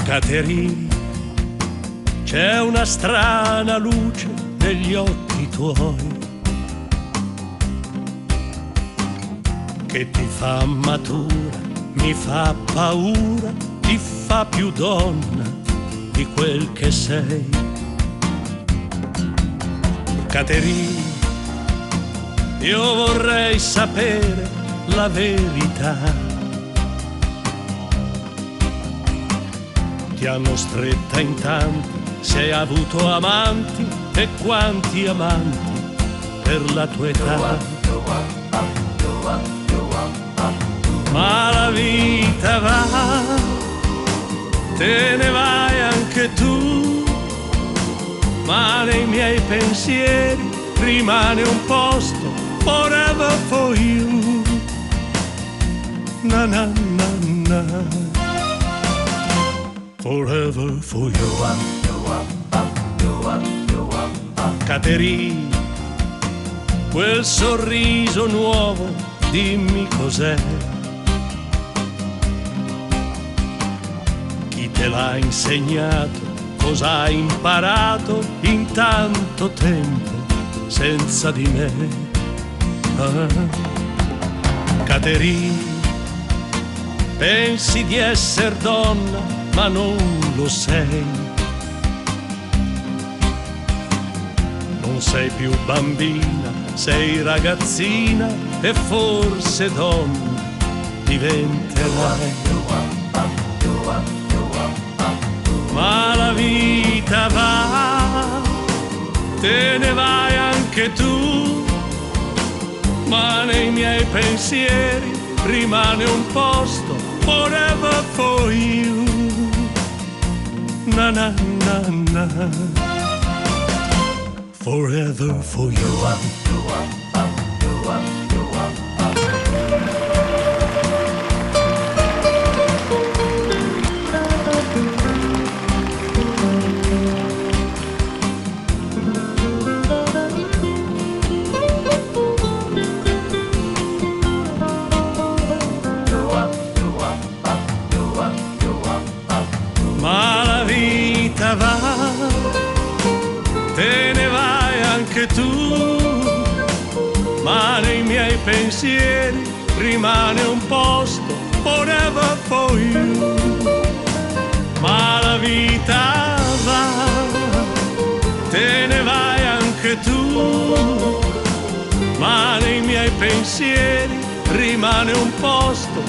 Caterina, c'è una strana luce negli occhi tuoi che ti fa matura, mi fa paura, ti fa più donna di quel che sei. Caterina, io vorrei sapere la verità. Ti hanno stretta in tanti, se hai avuto amanti e quanti amanti per la tua età. Ma la vita va, te ne vai anche tu, ma nei miei pensieri rimane un posto forever for you. Na na na na. Forever for you. Caterina, quel sorriso nuovo, dimmi cos'è. Chi te l'ha insegnato, cosa hai imparato in tanto tempo senza di me? Ah. Caterina, pensi di essere donna, ma non lo sei. Non sei più bambina, sei ragazzina e forse donna diventerai. Ma la vita va, te ne vai anche tu, ma nei miei pensieri rimane un posto forever for you. Na na na na. Forever for you. Ma la vita va, te ne vai anche tu, ma nei miei pensieri rimane un posto forever for you. Ma la vita va, te ne vai anche tu, ma nei miei pensieri rimane un posto